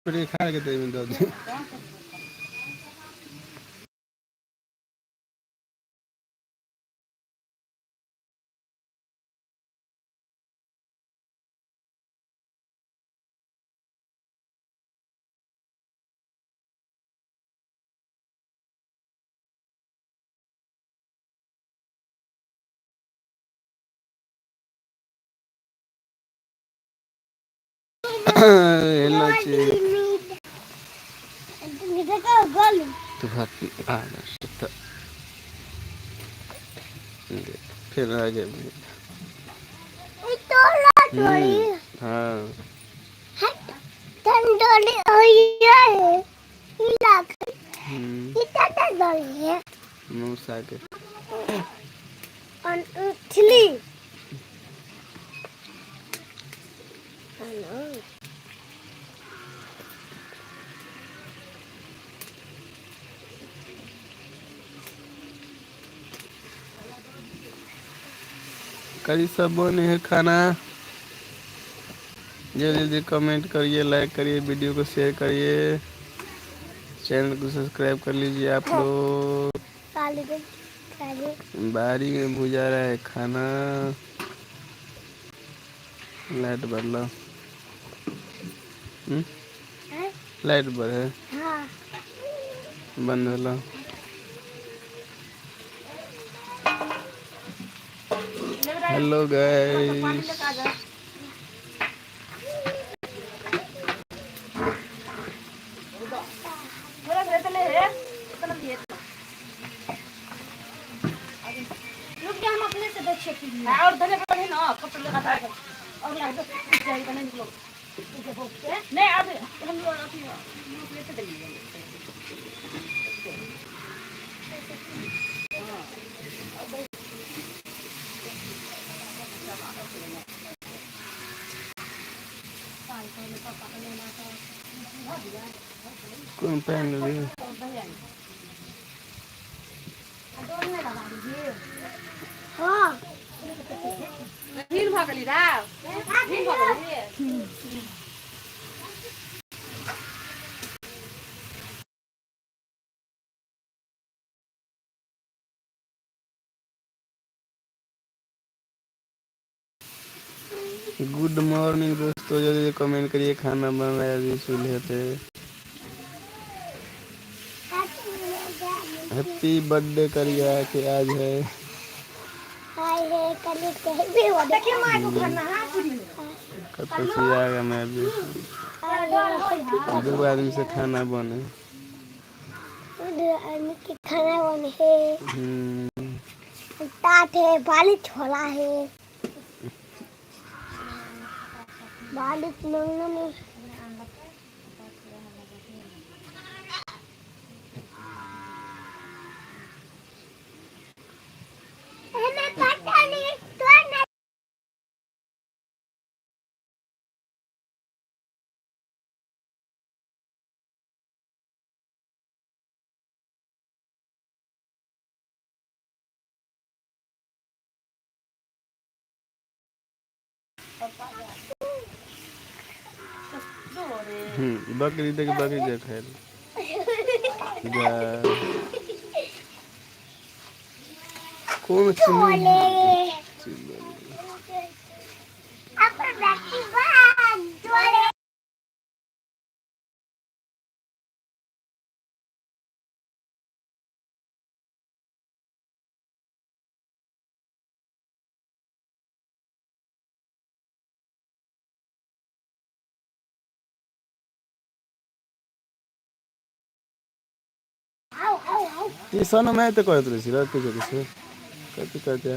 खा के दे दऽ दे। हेलो छी। फेर आ गेल। हँ। मौसा के। करी सब बने है खाना। जल्दी जल्दी कमेंट करिए, लाइक करिए, वीडियो को शेयर करिए, चैनल को सब्सक्राइब कर लीजिए आप लोग। बारी में भुजा रहा है खाना। लाइट बदला। लाइट बढ़े बंद होला। हेलो गाइस, और धरे पड़े ना कपड़े लगा था और ला दो जाई बने निकलो नहीं अब हम लोग अथी लेते देंगे। कौन पहन रही? भीड़ भऽ गेली रा, भीड़ भऽ गेली। गुड मॉर्निंग दोस्तों, जल्दी कमेंट करिए। खाना बन रहा है अभी चूल्हे पे। हैप्पी बर्थडे करिया के आज है। कतौ से आएगा मैं अभी दो आदमी से खाना बने। खाना बने है। तात है, बाली छोला है, बाली में। हमें पता नहीं तो नहीं। बकरी देख, बकरी देख है जा। कौन चोले चिनी? अपन व्यक्ति बाग चोले। आओ आओ आओ। ट्यूशनमे तऽ करैत रहै छी र, किछो किछो कथी कहते।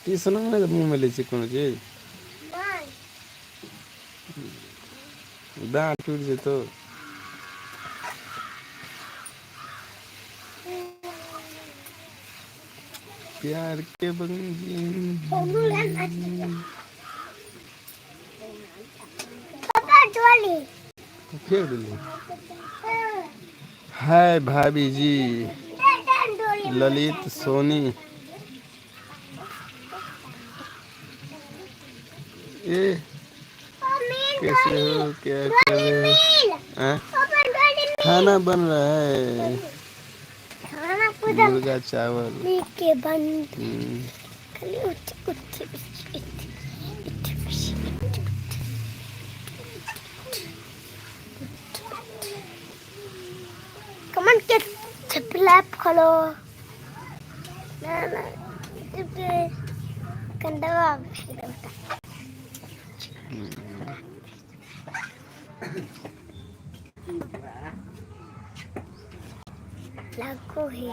ट्यूशनमे तऽ मुँहमे लै छी कोनो चीज? नहीं। दाँत टूटि जेतौ। प्यार के बंदी। पापा चोली। फेर देली। हाय भाभी जी, ललित सोनी। ए। कैसे हो, क्या कर रहे हो? हाँ? पापा डोली। खाना बन रहा है। खाना पूरा मुर्गा चावल। के बंद। खाली उठ उठ उठ उठ उठ उठ। कमेंट के सब्सक्राइब करो ना ना कंडवा। लागू है।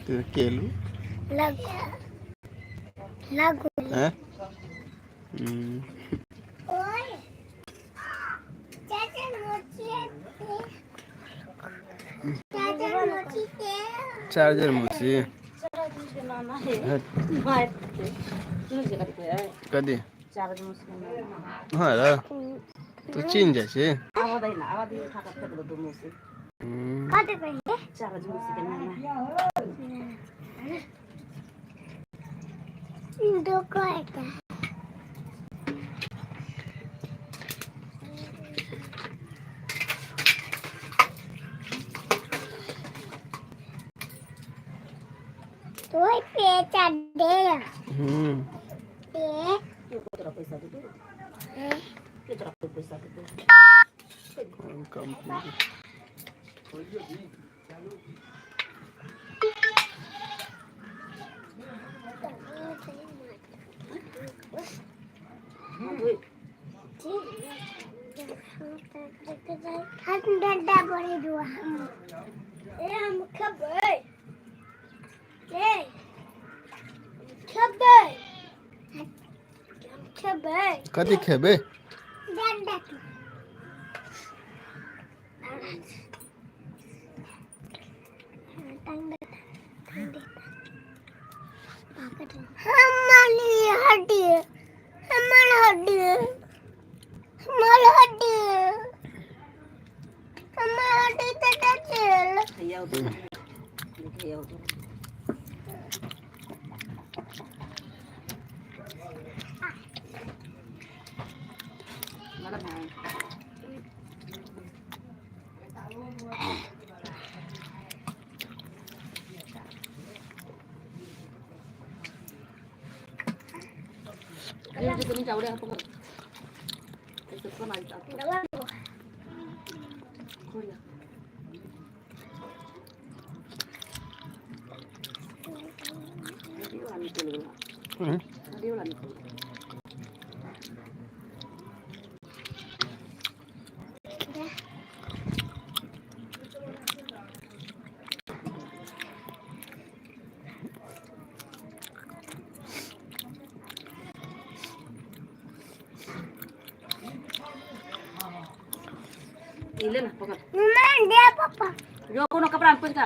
तो केलू। लागू लागू। हैं। हम्म। ओए चाचा मोची, चाचा मोची के। चार्जर मुसी। हट। कदी? हाँ र, तू चिन जाइ छी। कते कहिले? डोको एउटा। तोय पेचा दे। दे। कंप्लीट। हम डंडा बड़े दुआ हम ए हम खबर ए खबर हम खबर। कथी खेबै? डंडा तू। हमारी हड्डी, हमारी हड्डी, हमारी हड्डी, हमारी हड्डी तो चल। ले ना, पकड़। मैं दे पापा। जो कोनो कपड़ा में पोंछ।